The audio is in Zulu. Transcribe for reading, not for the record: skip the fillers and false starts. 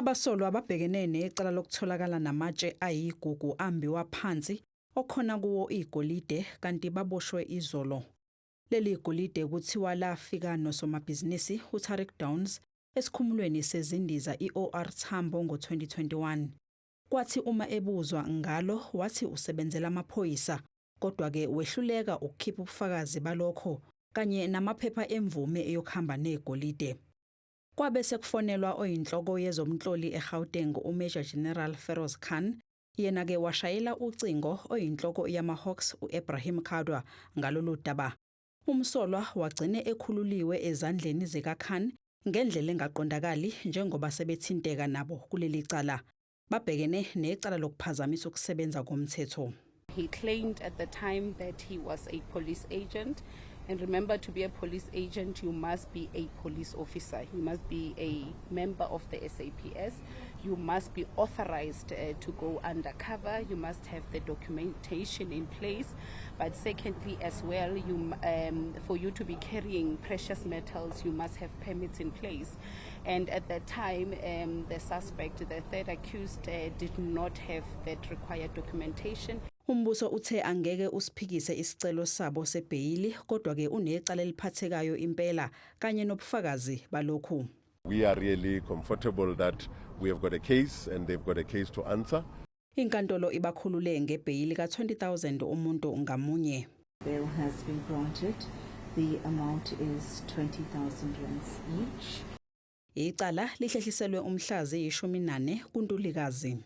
Abasolwa babhekene necala lokutholakala namatshe ayigugu ambiwa phansi okhona kuwo igolide kanti baboshwe izolo. Leli golide kuthiwa lafika nosomabhizinisi uTariq Downs esikhumulweni sezindiza iOR Tambo ngo-2021. Kwathi uma ebuzwa ngalo wathi usebenzela amaphoyisa, kodwa-ke wehluleka ukukhipha ubufakazi balokho kanye namaphepha emvume eyokuhamba negolide. Kwabe sekufonelwa oyinhloko yezomhloli eGauteng uMajor General Feroz Khan, yena-ke washayela ucingo oyinhloko yama-Hawks u-Ebrahim Kadwa ngalolu daba. Umsolwa wagcine ekhululiwe ezandleni zikaKhan ngendlela engaqondakali njengoba sebethinteka nabo kuleli cala. Babhekene necala lokuphazamisa ukusebenza komthetho. He claimed at the time that he was a police agent. And remember, to be a police agent, you must be a police officer. You must be a member of the SAPS. You must be authorized to go undercover. You must have the documentation in place. But secondly, as well, for you to be carrying precious metals, you must have permits in place. And at that time, the suspect, the third accused, did not have that required documentation. Umbuso uthe angeke usiphikise isicelo sabo sebheyili, kodwa ke unecala eliphathekayo impela kanye nobufakazi balokhu. We are really comfortable that we have got a case and they've got a case to answer. Inkantolo ibakhulule ngebheyili ka-20,000 umuntu ngamunye. Bail has been granted. The amount is 20,000 rands each. Icala lihlehliselwe umhla ziyi-14 kuNtulikazi.